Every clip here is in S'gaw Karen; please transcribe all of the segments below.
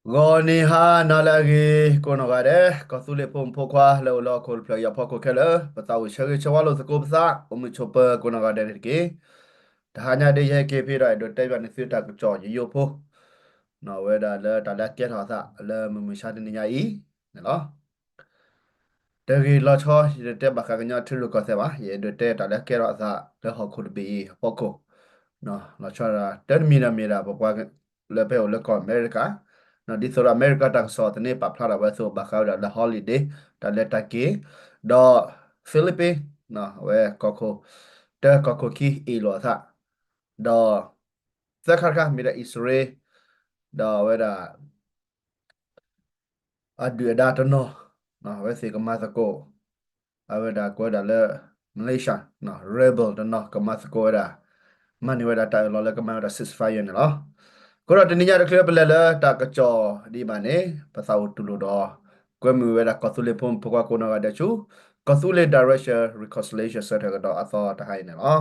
ဂီၤနံၤဟါနၤလၢအဂ့ၤ ကိးနီၢ်ဂၤဒဲး ကီၢ်သူလ့ၤဖိမုၣ်ဖိခွါလၢအိၣ်လၢဟီၣ်ခိၣ်တဖျၢၣ်အံၤအဖီခိၣ်ခဲလၢာ် ပသးအိၣ်ဆၢဂ့ၤဆၢဝါလိာ်သကိးပသး အိၣ်မုာ်ဆိးပၢၤကိးနီၢ်ဂၤဒဲးန့ၣ်တက့ၢ်. တဟါညါဒ်ယဟဲက့ၤဖဲဒီး အဲၣ်ဒိးတဲဘၣ်န့ၢ်သုတၢ်ကစီၣ်ယိယိဖိ ဝဲဒၣ်လၢတၢ်လၢအကဲထီၣ်အသးလၢမုၢ်မဆါတနံၤညါအံၤန့ၣ်လီၤ. တဂ့ၤလီၤဆီ ယတတဲဘၣ်ဃးကညီထံရူၢ်ကီၢ်သဲးဘၣ်, ယအဲၣ်ဒိးတဲတၢ်လၢကဲထီၣ်အသးလၢဟီၣ်ခိၣ်တဘ့ၣ်အံၤအဖီခိၣ်, လီၤဆီဒၣ်တၢ်တမံၤဒီးမ့ၢ်ဒၣ် ပပှၤလၢပဟဲအိၣ်လၢကီၢ်အမဲရကၤ, ဒ်သိးဒီးအမဲရကၤတၢ်ကစီၣ်သန့ပာ်ဖျါထီၣ်ဝဲအသိး ဘၣ်ဃးဝဲဒၣ်လၢ holiday တၢ်လဲၤတၢ်က့ၤ, ဒီး Philippines အဝဲကီၢ်ခိၣ်တၢ ကီၢ်ခိၣ်ခံအ့ၣ်လိာ်အသး, ဒီးသၢခါတခါမ့ၢ်ဒၣ်အံၣ်စရ့လး, ဒီးအဝဲဒၣ် အဒုၣ်အဒါတနီၤ, အဝဲသ့ၣ်ကမၤသကိး, အဝဲဒၣ်ကိးဝဲဒၣ်လၢ Malaysia rebel တနီၤ ကမၤသကိးဝဲဒၣ်, မၤန့ၢ်ဝဲဒၣ်တၢ်အၢၣ်လီၤလၢကမၤဝဲဒၣ် ceasefire န့ၣ်လီၤ. အဃိဒီးတနံၤညါတချုးပလဲၤလၢတၢ်ကစီၣ်ဒံးဘၣ်န့ၣ် ပသးအိၣ်တူၢ်လိာ်ဒီး ကွဲမုာ်ဝဲဒၣ်ကီၢ်သူလ့ၤဖိမုၣ်ဖိခွါကိးနီၢ်ဂၤဒဲးဆူ ကီၢ်သူလ့ၤ Direction Reconciliation Center ကဒီးအသီတဟါအံၤန့ၣ်လီၤ.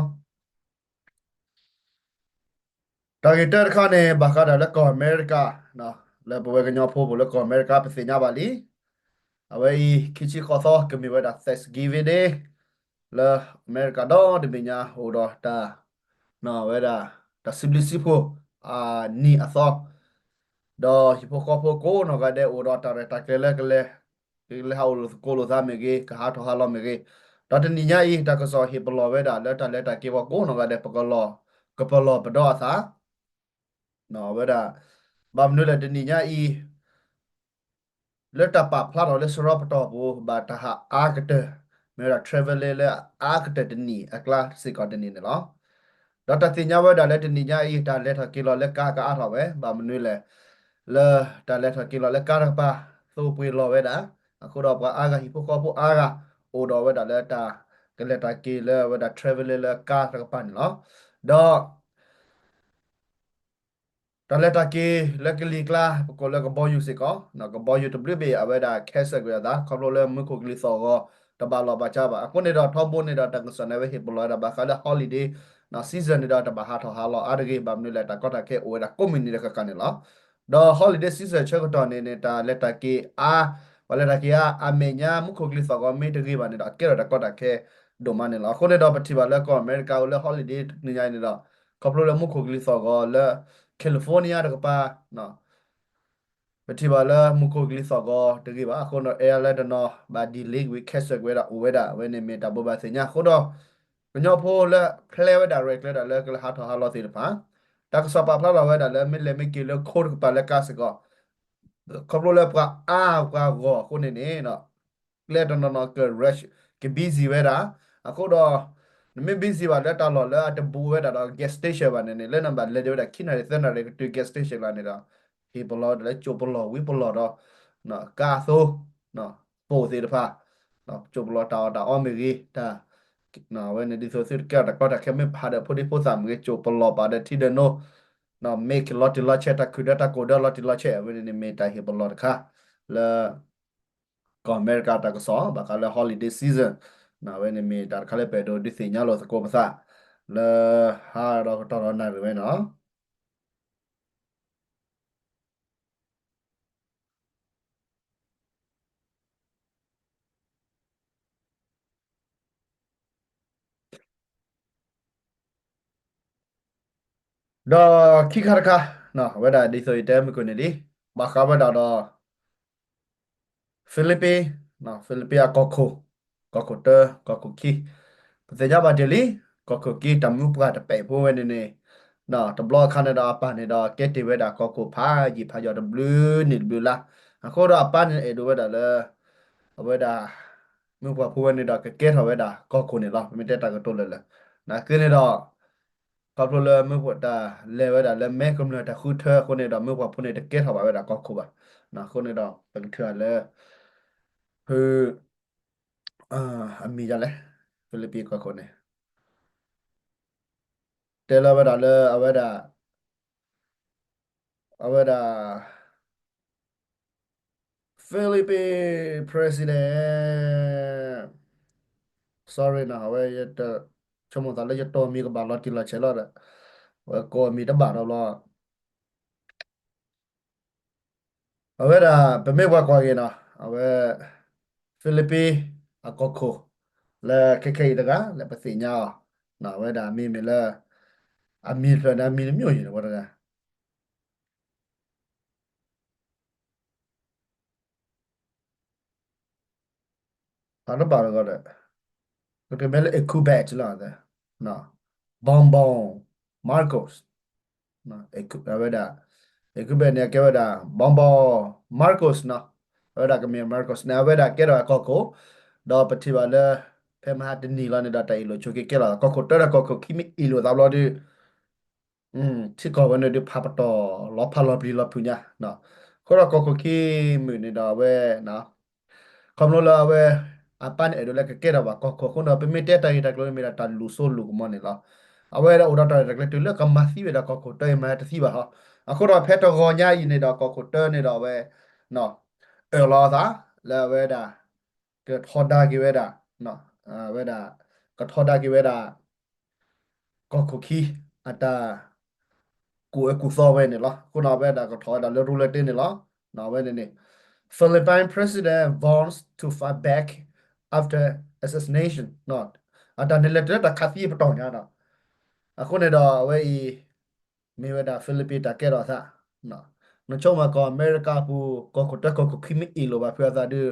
တၢ်ဂ့ၢ်တၢတခါန့ၣ် ဘၣ်ဃးဒီးလၢကီၢ်အမဲရကၤ, လၢပဝဲကညီဖိပူၤလၢကီၢ်အမဲရကၤ ပသ့ၣ်ညါဘၣ်လံ. အဝဲအံၤ ခံဆံဃိးသီ ကမ့ၢ်ဝဲဒၣ် Thanksgiving Day လၢအမဲရကၤဒီတဘ့ၣ်ညါ အိၣ်ဒီးတၢ်, ဝဲဒၣ် တၢ်စံးဘျုးစံးဖှိၣ်အနံၤအသီ, ဒီးဟံၣ်ဖိဃီဖိကိးနီၢ်ဂၤဒဲး အိၣ်ဒီးတၢ်ရဲၣ်တၢ်ကျဲၤလၢကလဲၤ ကလဲၤဟးအိၣ်လိာ်သကိးလိာ်သးမ့ၢ်ဂ့ၤ, ကဟးထီၣ်ဟးလီၤမ့ၢ်ဂ့ၤ, ဒီးတနံၤညါအံၤ တၢ်ကစီၣ်ဟ့ၣ်ပလီၢ်ဝဲဒၣ်လၢတၢ်လဲၤတၢ်က့ၤပှၤကိးနီၢ်ဂၤဒဲး ပကလီၢ်, ကပလီၢ်ပဒီအသး, ဝဲဒၣ်, ဘၣ်မနုၤလဲၣ်တနံၤညါအံၤ လၢတၢ်ပာ်ဖျါထီၣ်လၢစရီပတီၢ်ပူၤ ဘၣ်တၢ်ဟးအါကတၢၢ်, မ့ၢ်ဝဲဒၣ် traveling လၢအါကတၢၢ်တနံၣ်အကျါစ့ၢ်ကီးတနံၤန့ၣ်လီၤ. ဒီးတၢ်သ့ၣ်ညါဝဲဒၣ်လၢတနံၤညါအံၤ တၢ်လဲၤထီၣ်က့ၤလီၤလၢကါကအါထီၣ်ဝဲ, ဘၣ်မနုၤလဲၣ်, လၢတၢ်လဲၤထီၣ်က့ၤလီၤလၢကါတကပၤ သိပှ့ၤလီၤဝဲဒၣ်, အဃိဒီးပှၤအါဂၤဟံၣ်ဖိဃီဖိအါဂၤ အိၣ်ဒီးဝဲဒၣ်လၢတၢ်ကလဲၤတၢ်က့ၤလၢဝဲဒၣ် traveling လၢကါတကပၤန့ၣ်လီၤ. ဒီး တၢ်လဲၤတၢ်က့ၤလၢကလံၤကျါ ပကိးလၢကဘီယူၤစ့ၢ်ကီး, ကဘီယူၤတဘျုးဘ့ၣ် အဝဲဒၣ် cancel ကွံာ်အသး ခီဖျိလၢမူခိၣ်ကလံၤသီၣ်ဂီၤ တဘၣ်လီၢ်ဘၣ်စးဘၣ်. အဃိန့ၣ်ဒီးထီဘိန့ၣ်ဒီး တၢ်ကစီၣ်န့ၣ် အဝဲဟ့ၣ်ပလီၢ်ဝဲဒၣ်ဘၣ်ဃးလၢ holiday season န့ၣ်ဒီး တဘၣ်ဟးထီၣ်ဟးလီၤအါတဂ့ၤ, ဘၣ်မနုၤလဲၣ် တၢ်ကီတၢ်ခဲအိၣ်ဝဲဒၣ်ကိးမုၢ်နံၤဒီးကကးန့ၣ်လီၤ. ဒီး holiday season ဆၢကတီၢ်န့ၣ်န့ၣ် တၢ်လဲၤတၢ်က့ၤအါ, ပှၤလဲၤတၢ်က့ၤအါ, အမဲာ်ညါမူခိၣ်ကလံၤသီၣ်ဂီၤမ့ၢ်တဂ့ၤဘၣ်န့ၣ်ဒီး အကဲထီၣ်တၢ်ကီတၢ်ခဲဒိၣ်မးန့ၣ်လီၤ. အဃိန့ၣ်ဒီး ပထံၣ်ဘၣ်လၢကီၢ်အမဲရကၤအိၣ်လၢ holiday တနံၤညါအံၤန့ၣ်ဒီး ခီဖျိလၢမူခိၣ်ကလံၤသီၣ်ဂီၤလၢ California တကပၤ ပထံၣ်ဘၣ်လၢမူခိၣ်ကလံၤသီၣ်ဂီၤတဂ့ၤဘၣ်. အဃိန့ၣ် airline တနီၤ ဘၣ် delay ကွံာ် cancel ကွံာ်ဝဲဒၣ် အိၣ်ဝဲဒၣ်, အဝဲန့ၣ်မ့ၢ်တၢ်ဘိးဘၣ်သ့ၣ်ညါ. အဃိဒီး ကညီဖိလၢ plan ဝဲဒၣ်ရဲၣ်ကျဲၤဒၣ်လၢကလဲၤဟးထီၣ်ဟးလီၤသ့ၣ်တဖၣ်, တၢ်ကစီၣ်ပာ်ဖျါထီၣ်ဝဲဒၣ်လၢ မ့ၢ်လဲၤမ့ၢ်က့ၤလၢခိတကပၤလၢကါစ့ၢ်ကီး ခီဖျိလၢပှၤအါပှၤဂီၢ်အဃိန့ၣ်န့ၣ် ကျဲတနီၤနီၤက rush က busy ဝဲဒၣ်. အဃိဒီး နမ့ၢ် busy ဘၣ်လၢတၢ်လီၢ်လၢအတဘူးဝဲဒၣ်ဒီး gas station ဘၣ်န့ၣ်န့ၣ် လၢနဘၣ်လဲၤဒံးဝဲဒၣ်ခံနၣ်ရံၣ်သၢနၣ်ရံၣ်ကတုၤ gas station လီၤန့ၣ်ဒီး ဟ့ၣ်ပလီၢ်ဝဲဒၣ်လၢကၠိပလီၢ်ဝံၤပလီၢ်ဒီး ကါသိ ပိာ်သ့ၣ်တဖၣ် ကၠိပလီၢ်တၢ်အီၣ်တၢ်အီမ့ၢ်ဂ့ၤ တၢ် အဝဲန့ၣ်ဒ်သိးသုတကဲထီၣ်တၢ်ကီတၢ်ခဲ မ့ၢ်ဖးဒီးဖိဒံဖိသၣ်မ့ၢ်ဂ့ၤ ကၠိပလီၢ်ပာ်ဒီးထံဒီးနိ မ့ၢ်ကလီၤတံၢ်လီၤဆဲး တၢ်ခုၣ်ဒၢတၢ်ကိၢ်ဒၢလီၤတံၢ်လီၤဆဲး အဝဲန့ၣ်န့ၣ်မ့ၢ်တၢ်ဟ့ၣ်ပလီၢ်တခါ လၢ ကီၢ်အမဲရကၤတၢ်ကစီၣ် ဘၣ်ဃးလၢ holiday season အဝဲန့ၣ်မ့ၢ်တၢ်တခါလၢပအဲၣ်ဒိးဒုးသ့ၣ်ညါလိာ်သကိးပသး လၢဟါဒီးကတီၢ်ဒီးနၣ်ရံၣ်ဝဲန့ၣ်လီၤ. ဒီးခံခါတခါ အဝဲဒၣ်ဒ်သိးယတဲမုၢ်ကွၢ်န့ၣ်လံ ဘၣ်ဃးဝဲဒၣ်ဒီး Philippines, Philippines အကီၢ်ခိၣ်, ကီၢ်ခိၣ်တၢ ကီၢ်ခိၣ်ခံ, ပသ့ၣ်ညါဘၣ်တ့ၢ်လံ, ကီၢ်ခိၣ်ခံတၢ်မုၢ်ပှၢ်တပဲာ်ဖိဝဲန့ၣ်န့ၣ်, တဘျီအခါန့ၣ်ဒီးအပၢ်န့ၣ်ဒီးကဲတ့ၢ်ဝဲဒၣ်ကီၢ်ခိၣ်ဖးယံာ်ဖးယီၤတဘျုးနံၣ်တဘျုးလါ, အဃိဒီးအပၢ်န့ၣ်အဲၣ်ဒိးဝဲဒၣ်လၢ အဝဲဒၣ် မုၢ်ပှၢ်ဖိဝဲန့ၣ်ဒီးကကဲထီၣ်ဝဲဒၣ်ကီၢ်ခိၣ်န့ၣ်လီၤ. ပမ့ၢ်တဲတၢ်ကတိၤလၢာ်လၢာ်, နာ်က့န့ၣ်ဒီး ခီဖျိလၢမုၢ်ပှၢ်တၢ်လဲၤဝဲဒၣ်လၢမဲကမျၢၢ်တၢ်ဃုထၢအဃိန့ၣ်ဒီး မုၢ်ပှၢ်ဖိန့ၣ်တကဲထီၣ်ဘၣ်ဝဲဒၣ်ကီၢ်ခိၣ်ဘၣ်. အဃိန့ၣ်ဒီး ပကထုးအါလၢ ဖု အမံၤဒ်လဲၣ်, Philippines ကီၢ်ခိၣ်န့ၣ် တဲလီၤဝဲဒၣ်လၢအဝဲဒၣ် အဝဲဒၣ် Philippine President, sorry နီၤ, အဝဲ ဆိကမိၣ်သးလၢယတီၢ်မံၤကဘၣ်လီၤတံၢ်လီၤဆဲးလီၤဒီး အဝဲကိးမံၤတဘၣ်ဒီးဘျီ Philippine အဝဲဒၣ် ပမ့ၢ်ပှၤကွၢ်က့ၤနီၤ အဝဲ Philippine အကီၢ်ခိၣ် လၢခဲခဲအံၤတဂၤ လၢပသ့ၣ်ညါအီၤ အဝဲဒၣ်မ့မ့ၢ်လၢ အမံၤတဖျၢၣ်န့ၣ် အမံၤတမံၤယံၤန့ၣ် ပှၤတဂၤ ဖးတဘၣ်တဂီၢ်ဒီး ပကမ့ၢ်လၢ Ecubat လီၤ Bombon Marcos အဝဲဒၣ် Ecubat န့ၣ် အကဲဝဲဒၣ် Bombon Marcos နီၤ အဝဲဒၣ်ကမ့ၢ် Marcos န့ၣ် အဝဲဒၣ်ကဲထီၣ်အကီၢ်ခိၣ် ဒီးပထံၣ်ဘၣ်လၢ ဖဲမဟါတနံၤလီၤန့ၣ်ဒီး တၢ်အ့ၣ်လိာ်ဆိးက့ကဲလီၤ ကီၢ်ခိၣ်တၢဒီးကီၢ်ခိၣ်ခံမ့ၢ်အ့ၣ်လိာ်သးဘျီဒီး ထံကီၢ်ဝဲန့ၣ်ဒုးဖးပတီၢ်လီၤဖးလီၤပျံၤလီၤဖုးညါ အဃိဒီးကီၢ်ခိၣ်ခံမုၢ်န့ၣ်ဒီးအဝဲ ခီဖျိလၢအဝဲ အပၢ်န့ၣ်အဲၣ်ဒိးလၢကကဲထီၣ်ဘၣ်ကီၢ်ခိၣ်အဃိန့ၣ်ဒီး ပမ့ၢ်တဲတၢ်ဂ့ၢ်တၢ်ကျိၤန့ၣ်မ့ၢ်ဒၣ်တၢ်လူၤစိလူၤကမီၤန့ၣ်လီၤ. အဝဲဒၣ်အိၣ်ဒီးတၢ်ရဲၣ်တၢ်ကျဲၤတုၤလၢကမၤသံဝဲဒၣ်ကီၢ်ခိၣ်တၢအံၤမၤတသံဘၣ်ဟီ. အဃိဒီးဖဲတဂီၤညါအံၤန့ၣ်ဒီးကီၢ်ခိၣ်တၢန့ၣ်ဒီး အဝဲ အၢၣ်လီၤအသး လၢအဝဲဒၣ် ကထီဒါက့ၤဝဲဒၣ် အဝဲဒၣ် ကထီဒါက့ၤဝဲဒၣ် ကီၢ်ခိၣ်ခံ အတၢ် ကူၣ်အၢကူၣ်သီဝဲန့ၣ်လီၤ. အဃိန့ၣ် အဝဲဒၣ်ကထီၣ်ဝဲဒၣ်လၢရူလၢတ့န့ၣ်လီၤ. အဝဲန့ၣ်န့ၣ် Philippine president vows to fight back after assassination အတၢ်န့ၣ်လဲၤတုၤလၢတၢ်ခးသံပတီၢ်ညါဒီး အဃိန့ၣ်ဒီးအဝဲအံၤ မ့ၢ်ဝဲဒၣ် Philippine တၢ်ကဲထီၣ်သး နဆိကမိၣ်ကီၢ်အမဲရကၤအပူၤ ကီၢ်ခိၣ်တၢကီၢ်ခိၣ်ခံမ့ၢ်အ့ၣ်လိာ်ဘၣ်ဖုးအသးဒီး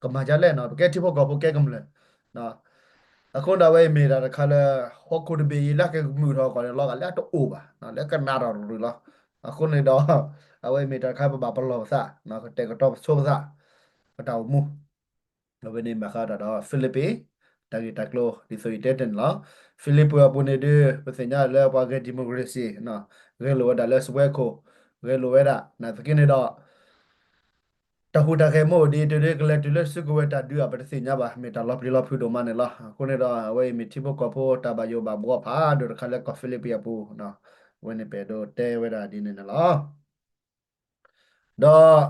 ကမၤဒ်လဲၣ်နီၤ ပကဲထံဖိကီၢ်ဖိကဲကမျၢၢ် အဃိဒီးအဝဲအံၤမ့ၢ်တၢ်တခါလၢ ဟီၣ်ခိၣ်တဘ့ၣ်အံၤ လၢကမုာ်ထီၣ်ကီၢ်န့ၣ် လီၤဂာ်လၢအတအိၣ်ဘၣ် လၢကနးထီၣ်တရူးလီၤ. အဃိန့ၣ်ဒီး အဝဲအံၤမ့ၢ်တၢ်တခါပဘၣ်ပလီၢ်ပသး ကတဲာ်ကတီၤပဆိပသး ပတၢ်အိၣ်မူ အဝဲန့ၣ်ဘၣ်ဃးဒီး Philippine တၢ်ဂ့ၢ်တၢ်ကျိၤ ဒ်သိးယတဲတ့ၢ်န့ၣ်လီၤ. Philippine အပူၤန့ၣ်ဒုး ပသ့ၣ်ညါလၢပှၤဂဲၤ democracy ဂဲၤလိာ်ဝဲဒၣ်လၢစပွဲခိၣ် ဂဲၤလိာ်ဝဲဒၣ် နာ်သက့န့ၣ်ဒီး တၢ်ဟူးတၢ်ဂဲၤမ့ၢ်အိၣ်ဒ်အံၤ တုၤဒ်ကလဲၤတုၤလၢစုကဝဲၤတၢ်ဒုးအံၤ ပတသ့ၣ်ညါဘၣ် မ့ၢ်တၢ်လီၤပျံၤလီၤဖုးဒိၣ်မးန့ၣ်လီၤ. အဃိန့ၣ်ဒီး အဝဲအံၤမ့ၢ်ထံဖိကီၢ်ဖိတၢ်ဘၣ်ယိၣ်ဘၣ်ဘှီဖးဒိၣ်တခါလၢကီၢ် Philippine အပူၤ အဝဲန့ၣ်ပအဲၣ်ဒိးတဲဝဲဒၣ်ဒ်န့ၣ်န့ၣ်လီၤ. ဒီး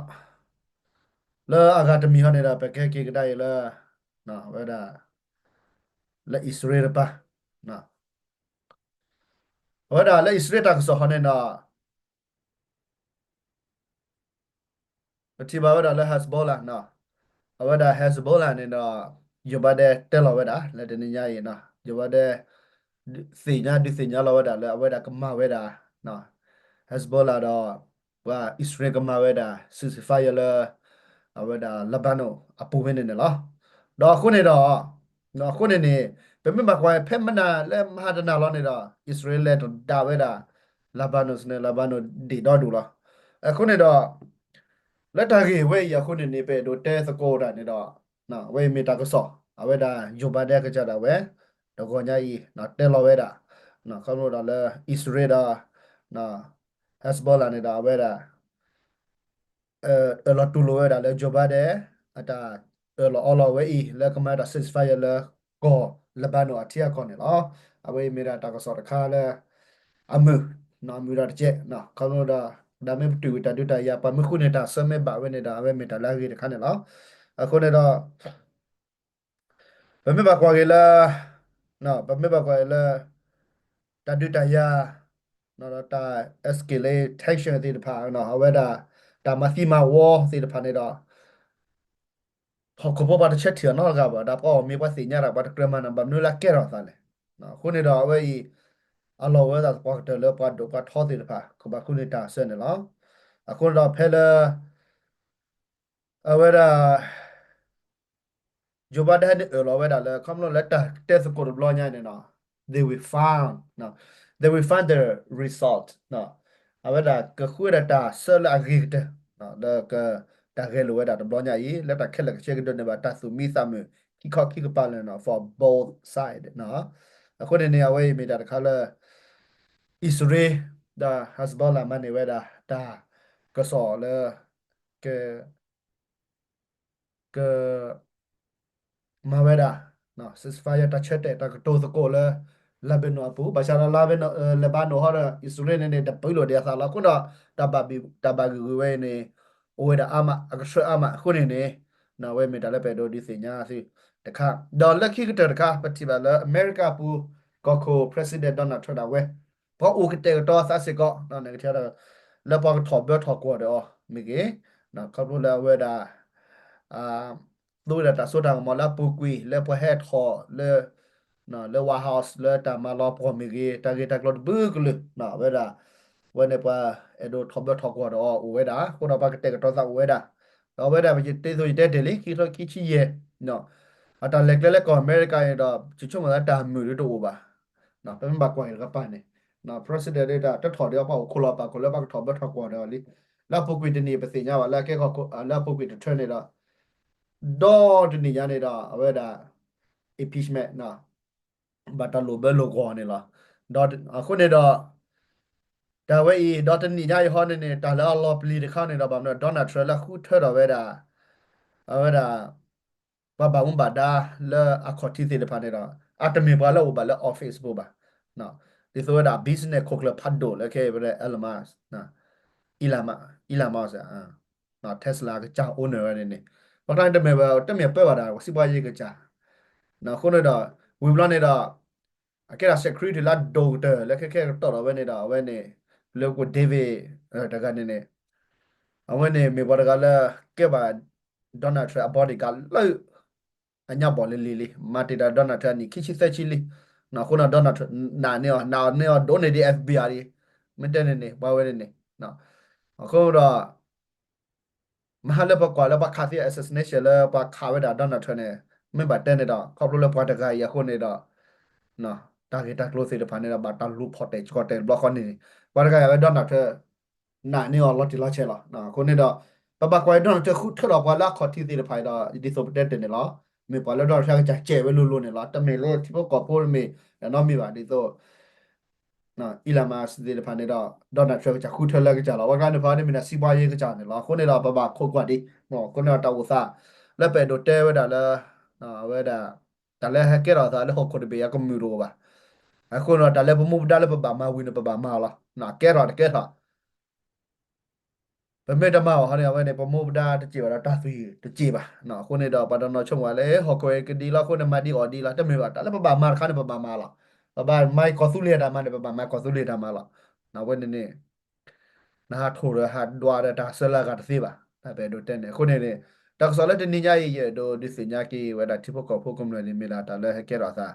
လၢအဂၤတမံၤဟီန့ၣ်ဒီး ပကဟဲက့ၤကဒါအံၤလၢ ဝဲဒၣ် လၢအံၣ်စရ့လးတပၤ အဝဲဒၣ်လၢအံၣ်စရ့လးတၢ်ကစီၣ်ဟီန့ၣ်ဒီး ပထံၣ်ဘၣ်ဝဲဒၣ်လၢ Hezbollah နီၤ, အဝဲဒၣ် Hezbollah န့ၣ်ဒီး Joe Biden တဲလီၤဝဲဒၣ် လၢတနံၤညါအံၤနီၤ, Joe Biden သ့ၣ်ညါဒုးသ့ၣ်ညါလီၤဝဲဒၣ်လၢအဝဲဒၣ်ကမၤဝဲဒၣ် Hezbollah ဒီး ပှၤအံၣ်စရ့လးကမၤဝဲဒၣ် ceasefire လၢ အဝဲဒၣ် Lebanon အပူၤဖဲန့ၣ်န့ၣ်လီၤ. ဒီးအဃိန့ၣ်ဒီး အဃိန့ၣ်န့ၣ် ပမ့ၢ်ဘၣ်ကွၢ်ဖဲမနၤလၢမဟါတနၤလီၤန့ၣ်ဒီး အံၣ်စရ့လးလဲၤဒၣ်ဝဲဒၣ် Lebanon န့ၣ် Lebanon ဒံၣ်ဒီဒူၣ်လီၤ. အဃိန့ၣ်ဒီး လၢတၢ်ဂ့ၢ်ဝဲအံၤအဃိန့ၣ်န့ၣ် ပအဲၣ်ဒိးတဲသကိးတၢ်န့ၣ်ဒီး အဝဲအံၤမ့ၢ်တၢ်ကစီၣ် အဝဲဒၣ် Joe Biden ကစၢ်ဒၣ်ဝဲ တဂီၤညါအံၤ တဲလီၤဝဲဒၣ် ခီဖျိဒီးလၢအံၣ်စရ့လးဒီး Hezbollah န့ၣ်ဒီး အဝဲဒၣ် အၢၣ်လီၤတူၢ်လိာ်ဝဲဒၣ်လၢ Joe Biden အတၢ်အၢၣ်လီၤအီလီၤဝဲအံၤ လၢကမၤတၢ် ceasefire လၢကီၢ် Lebanon အထံအကီၢ်န့ၣ်လီၤ. အဝဲအံၤမ့ၢ်ဒၣ်တၢ်ကစီၣ်တခါလၢ အမုာ် အမုာ်ဒီးတကဲး ခီဖျိဒီး ဒ်မ့ၢ်ပတုာ်ဝံၤတၢ်ဒုးတၢ်ယၤ ပှၤမ့ၢ်ဃုန့ၢ်တၢ်ဆၢမ့ၢ်ဘၣ်ဝဲန့ၣ်ဒီး အဝဲမ့ၢ်တၢ်လၢအဂ့ၤတခါန့ၣ်လီၤ. အဃိန့ၣ်ဒီး ပမ့ၢ်ဘၣ်ကွၢ်က့ၤလၢ ပမ့ၢ်ဘၣ်ကွၢ်က့ၤလၢ တၢ်ဒုးတၢ်ယၤ ဒီးတၢ် escalate tension သ့ၣ်တဖၣ် အဝဲဒၣ် တၢ်မၤသံမၤဝီသ့ၣ်တဖၣ်န့ၣ်ဒီး ဟီၣ်ခိၣ်ဖိပှၤတဆၢထံၣ်အီၤနီတဂၤဘၣ် ဒီးပှၤအီၣ်မ့ၤပှၤသ့ၣ်ညါတၢ် ပှၤတကြၢးမၤနၢၤ ဘၣ်မနုၤလၢအကဲထီၣ်အသးလဲၣ်. အဃိန့ၣ်ဒီးအဝဲအံၤ အလီၢ်ဝဲဒၣ်သပှၢ်ကတၢၢ်လၢပှၤဒိၣ်ပှၤထီသ့ၣ်တဖၣ် ကဘၣ်ဃုန့ၢ်တၢ်ဆၢန့ၣ်လီၤ. အဃိန့ၣ်ဒီးဖဲလၢ အဝဲဒၣ် Joe Biden န့ၣ်အၢၣ်လီၤဝဲဒၣ်လၢ ခီဖျိလၢတၢ်တဲသကိးတဘျီညါန့ၣ်နီၤ they will find, they will find the result အဝဲဒၣ်ကဃုဝဲဒၣ်တၢ်ဆၢလၢအဂ့ၤကတၢၢ် လၢကတၢ်ဂဲၤလိာ်ဝဲဒၣ်တဘျီညါအံၤ လၢတၢ်ခဲလၢာ်ကဆှဲကဒိးန့ၢ်ဘၣ် တၢ်သူၣ်မံသးမုာ်ခံခီခံကပၤလၢ for both side အဃိန့ၣ်န့ၣ် အဝဲအံၤမ့ၢ်တၢ်တခါလၢ အံၣ်စရ့လး ဒီး Hezbollah မၤန့ၢ်ဝဲဒၣ် တၢ်ကစီၣ်လၢ က က မၤဝဲဒၣ် ceasefire တၢ်ဆၢတဲာ်တၢ်ကတိၤသကိးလၢ Lebanon အပူၤ ဘၣ်ဆၣ်ဒီး Lebanon Lebanon ဟီဒီး အံၣ်စရ့လးန့ၣ်န့ၣ် တပၢၤလိာ်ဒံးအသးလီၤ. အဃိဒီး တၢ်ဘၣ်ဂ့ၢ်ဂုာ်ဝဲအံၤန့ၣ် အိၣ်ဝဲဒၣ်အါမး အကဆှၢအါမး အဃိန့ၣ်န့ၣ် အဝဲမ့ၢ်တၢ်လၢပအဲၣ်ဒိးဒုးသ့ၣ်ညါသုတခါ ဒီးလၢခံကတၢၢ်တခါ ပထံၣ်ဘၣ်လၢအမဲရကၤအပူၤ ကီၢ်ခိၣ် President Donald Trump ဒၣ်ဝဲ ပှၤအိၣ်ကတဲာ်ကတီၤသးစ့ၢ်ကီး လၢပှၤကထီၣ်ဘၢထီၣ်ကွီၢ်ဒီးအီၤမ့ၢ်ဂ့ၤ ခီဖျိလၢအဝဲဒၣ် သူဝဲဒၣ်တၢ်စိတၢ်ကမီၤလၢအပူၤကွံာ် လၢပှၤဟဲထီၣ်လၢ လၢ White House လၢတၢ်မၤလီၤပှီၢ်မ့ၢ်ဂ့ၤ တၢ်ဂ့ၢ်တၢ်ကျိၤတဘျုးကလုာ် အဝဲဒၣ် ဝဲန့ၣ်ပှၤအဲၣ်ဒိးထီၣ်ဘၢထီၣ်ကွီၢ်ဒီးအီၤအိၣ်ဝဲဒၣ် အဃိဒီးပှၤကတဲာ်ကတီၤသးအိၣ်ဝဲဒၣ် ဒီးအဝဲဒၣ်ပယတဲသိးယတဲတ့ၢ်လံ ခံကထိခံဆံယဲၢ် အတၢ်လဲၤကျဲလၢကီၢ်အမဲရကၤန့ၣ်ဒီး ယဆိကမိၣ်လၢတၢ်မုာ်ဒ်တအိၣ်ဘၣ် ပမ့ၢ်ဘၣ်ကွၢ်က့ၤတကပၤန့ၣ် president ဒ်တၢ်တထီၣ်ဒ်အီၤ ပှၤအိၣ်ခိးလီၤပာ်ခိးလၢပှၤကထီၣ်ဘၢထီၣ်ကွီၢ်ဒီးအီၤလံ လၢအပူၤကွံာ်တနံၣ်ပသ့ၣ်ညါဘၣ်လၢအကဲခီ လၢအပူၤကွံာ်တထၢန့ၣ်ဒီး ဒီတနံၣ်ညါန့ၣ်ဒီး အဝဲဒၣ် impeachment ဘၣ်တၢ်လိၣ်ဘၢလိၣ်ဂီၢ်န့ၣ်လီၤ. ဒီးအဃိန့ၣ်ဒီး တၢ်ဝဲအံၤ ဒီတနံၣ်ညါအံၤဟီန့ၣ်န့ၣ် တၢ်လၢအလီၤပျံၤတခါန့ၣ်ဒီး ဘၣ်မနုၤ Donald Trump လၢဃုထၢထီၣ်ဝဲဒၣ် အဝဲဒၣ် ပှၤဘၣ်မူဘၣ်ဒါလၢအခီၣ်ထံးသ့ၣ်တဖၣ်န့ၣ်ဒီး အတမ့ၢ်ပှၤလၢအအိၣ်ဘၣ်လၢ office ဘၣ်. ဒ်သိးဝဲဒၣ် business ခိၣ်ကျၢၢ်ဖးဒိၣ်လၢခဲအံၤဝဲဒၣ် Elon Musk, Elon Musk, Tesla ကစၢ် owner ဝဲန့ၣ်န့ၣ် ပှၤကျါန့ၣ်တမ့ၢ်ဝဲ တမ့ၢ်ပၢဘၣ်ဒီး စီးပွားရေးကစၢ် အဃိန့ၣ်ဒီး ဝံၤဘျီန့ၣ်ဒီး အကဲဒၣ် security လၢအဒိၣ်ကတၢၢ်လၢခဲခဲကတီၢ်ဒီးဝဲန့ၣ်ဒီး အဝဲန့ၣ် လၢကိး David တဂၤန့ၣ်န့ၣ် အဝဲန့ၣ်မ့ၢ်ပှၤတဂၤလၢကဲဘၣ် Donald Trump အ bodyguard လၢ အညါဘီၣ်လံၤလံၤလံၤ မၤတ့ၢ်တၢ် Donald Trump အနံၣ်ခံဆံသၢဆံလံ. အဃိန့ၣ် Donald Trump နာ်န့ၢ်အီၤ နာ်န့ၢ်အီၤဒိၣ်န့ၢ်ဒံး FBI လံ. မ့ၢ်တဲန့ၣ်န့ၣ် ပှၤဝဲန့ၣ်န့ၣ် အဃိဒီး မဟါလၢပကွၢ်လၢပှၤခးသ့ assassination လၢပှၤခးဝဲဒၣ် Donald Trump န့ၣ် မ့ၢ်ဘၣ်တဲန့ၣ်ဒီး ခီဖျိလၢပှၤတဂၤအံၤအဃိန့ၣ်ဒီး တၢ်ဂ့ၢ်တၢ်ကျိၤသ့ၣ်တဖၣ်န့ၣ်ဒီး ဘၣ်တၢ်လူၤဖီၣ်တဲာ်ကီတဲာ်တဘျီဃီန့ၣ်န့ၣ် ပှၤတဂၤအံၤဝဲ Donald Trump နာ်န့ၢ်အီၤလီၤတံၢ်လီၤဆဲးလီၤ. အဃိန့ၣ်ဒီး ပဘၣ်ကွၢ်အံၤ Donald Trump ဃုထၢထီၣ်ပှၤလၢအခီၣ်ထံးသ့ၣ်တဖၣ်အံၤဒီး ဒ်သိးပတဲတ့ၢ်န့ၣ်လီၤ. မ့ၢ်ပှၤလၢ Donald Trump ကစၢ်ကဲးဝဲလိၤလိၤန့ၣ်လီၤ. တမ့ၢ်လၢထံဖိကီၢ်ဖိတမ့ၢ် နီတမံၤဘၣ် ဒ်သိး Elon Musk သ့ၣ်တဖၣ်န့ၣ်ဒီး Donald Trump ကစၢ်ဃုထၢလၢကစၢ်လီၤ. ပှၤကျါန့ၣ် ပှၤန့ၣ်မ့ၢ်ဒၣ် စီးပွားရေးကစၢ်န့ၣ်လီၤ. အဃိန့ၣ်ဒီး ပဘၣ်ခိးကွၢ်ဒံး အဃိန့ၣ်ဒီးတၢ်အိၣ်သး လၢပအဲၣ်ဒိးတဲဝဲဒၣ်လၢ အဝဲဒၣ် တၢ်လၢဟဲကဲထီၣ်အသးလၢဟီၣ်ခိၣ်တဘ့ၣ်အံၤ ကမုာ်တအိၣ်ဘၣ်. အဃိန့ၣ်ဒီး တၢ်လၢပမူပဒါလၢပဘၣ်မၤဝံၤန့ၣ် ပဘၣ်မၤအီၤလီၤ. ကဲထီၣ်တကဲထီၣ် ပမ့ၢ်တမၤအီၤဟီန့ၣ် အဝဲန့ၣ် ပမူပဒါတစံးဘၣ်ဒီးတၢ်သွံၣ်တစံးဘၣ်. အဃိန့ၣ်ဒီး ပှၤတနီၤဆိကမိၣ်လၢ ဟီၣ်ခိၣ်အံၤကဒံလီၤအဃိန့ၣ် မၤဒံးအီၤဒံးလီၤ တမ့ၢ်ဘၣ်. တၢ်လၢပဘၣ်မၤတခါန့ၣ် ပဘၣ်မၤလီၤ. ပဘၣ်မၤကီၢ်သူလ့ၤတၢ်မၤန့ၣ် ပဘၣ်မၤကီၢ်သူလ့ၤတၢ်မၤလီၤ. အဝဲန့ၣ်န့ၣ် နဟးထိၣ်ဒီးဟးဒွးဒီးတၢ်ဆၢလၢအဂၤတသ့ဘၣ်. တၢ်ပအဲၣ်ဒိးတဲန့ၣ် အဃိန့ၣ်န့ၣ် တၢ်ကစီၣ်လၢတနံၤညါအံၤ ယအဲၣ်ဒိးဒုးသ့ၣ်ညါက့ၤဝဲဒၣ်ထံဖိကီၢ်ဖိကမျၢၢ်န့ၣ် မ့ၢ်ဒၣ်တၢ်လၢဟဲကဲထီၣ်အသး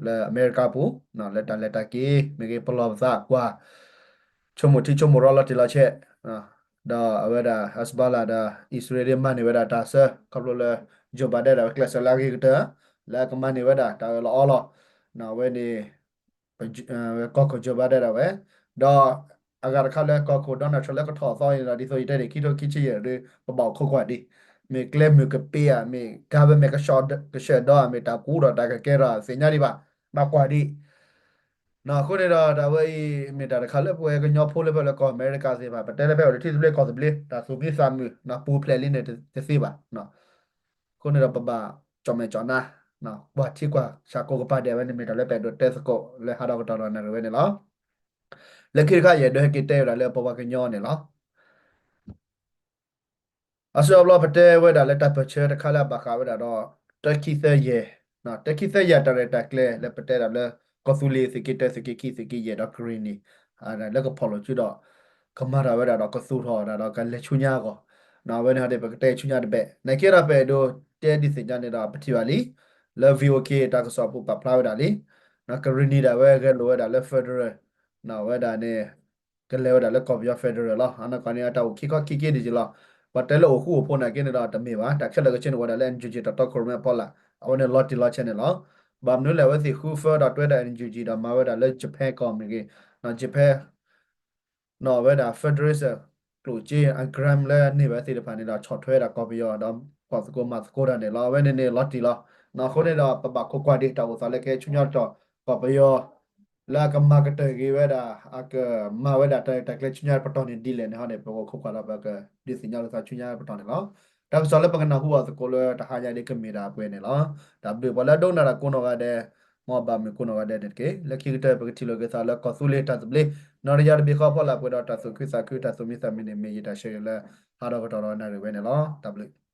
လၢအမဲရကၤပူၤ လၢတၢ်လဲၤတၢ်က့ၤ မ့ၢ်ဂ့ၤပလီၢ်ပသးကွၢ် ဆိကမိၣ်ထံဆိကမိၣ်ရီလီၤတံၢ်လီၤဆဲး ဒီးအဝဲဒၣ် Hezbollah ဒီး အံၣ်စရ့လးမၤန့ၢ်ဝဲဒၣ်တၢ်ဆၢ ခီဖျိလၢ Joe Biden ဒီးဝဲကျဲးစၢးလၢအဂ့ၤကတၢၢ် လၢအကမၤန့ၢ်ဝဲဒၣ်တၢ်အၢၣ်လီၤအီလီၤ. အဝဲန့ၣ် ကီၢ်ခိၣ် Joe Biden ဒၣ်ဝဲ ဒီးအဂၤတခါလၢကီၢ်ခိၣ် Donald Trump လၢကထီၣ်အသီအံၤန့ၣ်ဒီး ဒ်သိးယတဲန့ၣ် ခံကထိခံဆံယဲၢ်ဒီး ပဘၣ်အိၣ်ခိးကွၢ်ဒံး မ့ၢ်ကျဲမုၢ်ကပ့ဧါ မ့ၢ် government ကဆှၢဒီဧါ မ့ၢ်တၢ်ကူဒီးတၢ်ကကဲထီၣ်သ့ၣ်ညါဒံးဘၣ် ဘၣ်ကွၢ်ဒံး အဃိန့ၣ်ဒီး တၢ်ဝဲအံၤ မ့ၢ်တၢ်တခါလၢပဝဲကညီဖိလၢဖဲလၢကီၢ်အမဲရကၤသ့ၣ်တဖၣ် ပတဲလၢဖဲအိၣ်လၢထံသဘျ့ကီၢ်သဘျ့ တၢ်သူၣ်မံသးမုာ် ပူၤဖျဲးလံန့ၣ်တသ့ဘၣ်. အဃိန့ၣ်ဒီးပဘၣ်ကၠီၣ်မဲာ်ကၠီၣ်နါ ကွၢ်ထံကွၢ်ဆးကိးကပၤဒဲး အဝဲန့ၣ်မ့ၢ်တၢ်လၢပအဲၣ်ဒိးတဲသကိးလၢဟးထီၣ်ကတီၢ်ဒီးနၣ်ရံၣ်ဝဲန့ၣ်လီၤ. လၢခံတခါ ယအဲၣ်ဒိးဟဲက့ၤတဲဝဲဒၣ်လၢပပှၤကညီန့ၣ်လီၤ. အဆၢအဘျီပတဲဝဲဒၣ်လၢတၢ်ပၢၢ်ဆၢတခါလၢအဘၣ်ဃးဝဲဒၣ်ဒီး တၢခံသၢယဲၢ်, တၢခံသၢယဲၢ်တၢ်ရဲၣ်တၢ်ကျဲၤလၢပတဲဒၣ်လၢ ကီၢ်သူလ့ၤသုးက့တၢ သုးက့ခံ သုးက့ယဲၢ်ဒီး ကရ့ၣ်နံၣ် လၢကဖီၣ်လိာ်စုဒီး ကမၤတၢ်ဝဲဒၣ်ဒီးကသူၣ်ထီၣ်ဝဲဒၣ်ဒီးကလဲၤဆူညါအဂီၢ်, အဝဲန့ၣ်ဟီဒီး ပကတဲဆူညါတဘ့ၣ် နာ်က့ဒီးပအဲၣ်ဒိးတဲဒုးသ့ၣ်ညါန့ၣ်ဒီး ပထံၣ်ဘၣ်လံ လၢ VOA တၢ်ကစီၣ်ပူၤပာ်ဖျါဝဲဒၣ်လံ ကရ့ၣ်နံၣ်ဒၣ်ဝဲဂဲၤလိာ်ဝဲဒၣ်လၢ federal ဝဲဒၣ်န့ၣ် ကလဲၤဝဲဒၣ်လၢကီၢ်ပယီၤ federal လီၤ. အနီၢ်ကီၢ်န့ၣ် အတၢ်အိၣ်ခံခီခံက့ဒ်က့လီၤ. ပှၤတဲလၢအိၣ်ဃူအိၣ်ဖိးနာ်က့န့ၣ်ဒီးတမ့ၢ်ဘၣ်. တၢ်ခဲလၢာ်ခဲဆ့န့ၣ်အိၣ်ဝဲဒၣ်လၢ NUG တၢ်တီခိၣ်ရိၣ်မဲအဖီလာ် အဝဲန့ၣ်လီၤတံၢ်လီၤဆဲးန့ၣ်လီၤ. ဘၣ်မနုၤလဲၣ် အဝဲသ့ၣ်ဃု federal ဒီးတွဲဒီး NUG ဒီးမၤဝဲဒၣ်လၢ Japan ကီၢ်မ့ၢ်ဂ့ၤ, Japan နီၢ်ဝဲဒၣ် federal ကျိၣ်စ့ အ grant လၢန့ၢ်ဘၣ်သ့ၣ်တဖၣ်န့ၣ်ဒီး ဆီၣ်ထွဲဒၣ်ကီၢ်ပယီၤဒီး ဖီၣ်သကိးမၤသကိးတၢ်န့ၣ်လီၤ. အဝဲန့ၣ်န့ၣ်လီၤတံၢ်လီၤ. အဃိန့ၣ်ဒီး ပဘၣ်ခိးကွၢ်ဒံးတၢ်အိၣ်သးလၢကဟဲဆူညါတတီၤ ကီၢ်ပယီၤ လၢအကမၤကတၢၢ်က့ၤဝဲဒၣ် အကမၤဝဲဒၣ်တၢ်ရဲၣ်တၢ်ကျဲၤဆူညါပတီၢ်န့ၣ်ဒ်လဲၣ်န့ၣ်ဟီန့ၣ် ပကခိးကွၢ်ဒီးပကဒုးသ့ၣ်ညါလိာ်သးဆူညါပတီၢ်န့ၣ်လီၤ. တၢ်ကစီၣ်လၢပကနၢ်ဟူအီၤသကိးလၢတဟါညါဒ်ကမ့ၢ်ဒၣ်ပှဲၤန့ၣ်လီၤ. တၢ်ဘျုးပှၤလၢအဒိကနၣ်တၢ်ကိးနီၢ်ဂၤဒဲး, မ်အဘၣ်မုာ်ကိးနီၢ်ဂၤဒဲးန့ၣ်တက့ၢ်. လၢခံကတၢၢ် ပကထံၣ်လိာ်က့ၤသးလၢကီၢ်သူလ့ၤတၢ်သဘျ့ နီၢ်တယၢ်တဘ့ၣ်ဃီအဖီလာ်ပှဲၤဒီးတၢ်သူၣ်ခုသးခု တၢ်သူၣ်မံသးမုာ်န့ၣ် မ့ၢ်ယတၢ်ဆၢဂ့ၤလၢ ဟးထီၣ်ကတီၢ်ဒီးနၣ်ရံၣ်ဝဲန့ၣ်လီၤ. တၢ်ဘျုး